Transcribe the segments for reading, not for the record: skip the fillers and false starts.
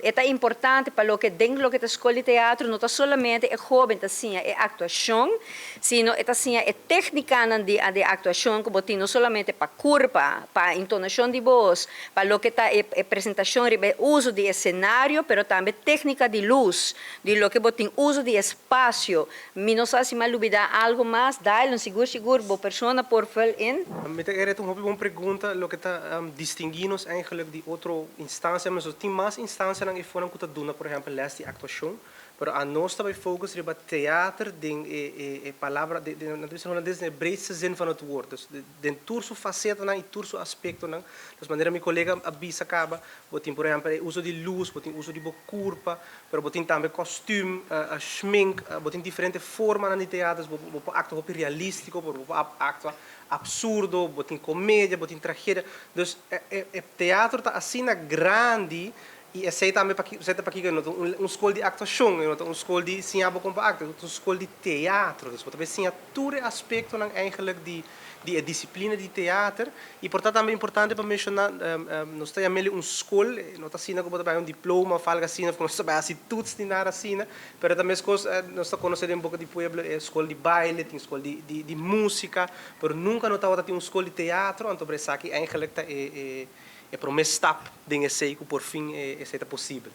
E ta importante pa loke den loke ta skol di teatro no ta solamente e hóben ta siña e aktuashon, sino e ta siña e téknikanan di di aktuashon ku bo tin no solamente pa kurpa, pa intonashon di bos, pa loke ta e e presentashon riba e uso di e senario, pero tambe téknika di lus, di loke bo tin uso di espasio. Mi no sa si mi a lubidá algu mas, Dylon, sigur sigur bo persona por vul in. Mi ta kere ta un hopi bon pregunta, loke ta distinguí nos eigenlijk di otro instancia, nos tin mas instancianan eifonan ku ta duna por ehempel les di aktuashon, pero anos ta bai focus riba teater den e e e palabra den den nan ta bisa holandés den e breedste zin van het woord, dus den tur su facetanan i tur su aspectonan. Dus manera mi colega a bisa caba, bo tin por ehempel e uso di luz, bo tin uso di bo curpa, pero bo tin tambe kostuum, schmink, bo tin diferente formanan di teater, dus bo bo por actua hopi realistico, bo por actua absurdo, bo tin comedia, bo tin tragedia. Dus e e e teatro ta asina grandi y esey tambe paki esey ta pakiko e no ta un un skol di actuacion, e no ta un skol di siña bo con pa actua, e ta un skol di teatro. Dus bo ta bay siña tur e aspectonan eigenlijk di di e disciplina di teater y por ta tambe importante pa menciona nos ta yam'el un skol, no ta asina cu bo ta bay un diploma of algo asina of cu nos ta bay haci toets ni nada asina, pero ta mescos nos ta conoce den boca di pueblo e skol di baile, tin skol di di di musica, pero nunca no tabata tin un skol di teatro, anto por esaki eigenlijk ta e e e prome stap den esey cu por fin esey ta posibel.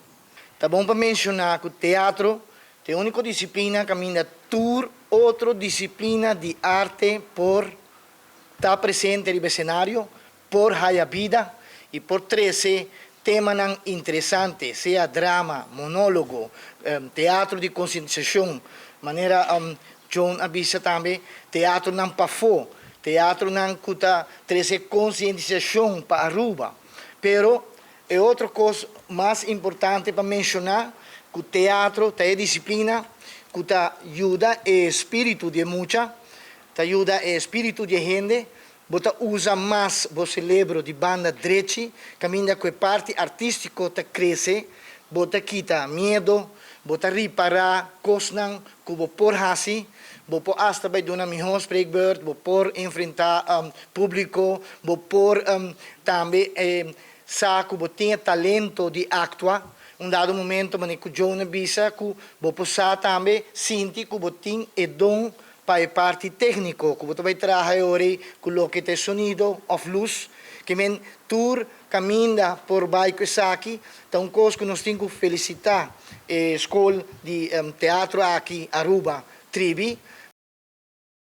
Ta bon pa menciona cu teatro ta e unico disciplina caminda tur otro disciplina di arte por ta presente riba escenario, por haya bida y por trece temanan interesante, sea drama, monologo, teatro di concientisacion, manera John a bisa tambe, teatronan pafó, teatronan cu ta trece concientisacion pa Aruba. Pero E otro kos mas importante pa menshoná ku teatro ta e disiplina ku ta yuda e espíritu di e mucha, ta yuda e espíritu di e hende. Bo ta usa mas bo selebro di banda drechi kaminda ku e parti artístiko ta krese, bo ta kita miedo, bo ta ripará kosnan ku bo por hasi, bo por asta bai duna mihó spreekbeurt, bo por enfrentá públiko, bo por tambe Sa ku bo tin e talento di aktua. Un dado momento manera ku Jonah bisa ku bo por sa tambe sinti ku bo tin e don pa e parti tékniko, ku bo ta bai traha e ora ei ku loke ta e sonido òf lus. Ke men tur kaminda por bai ku esaki. Ta un kos ku nos tin ku felisitá e skol di teatro aki Aruba Tribi.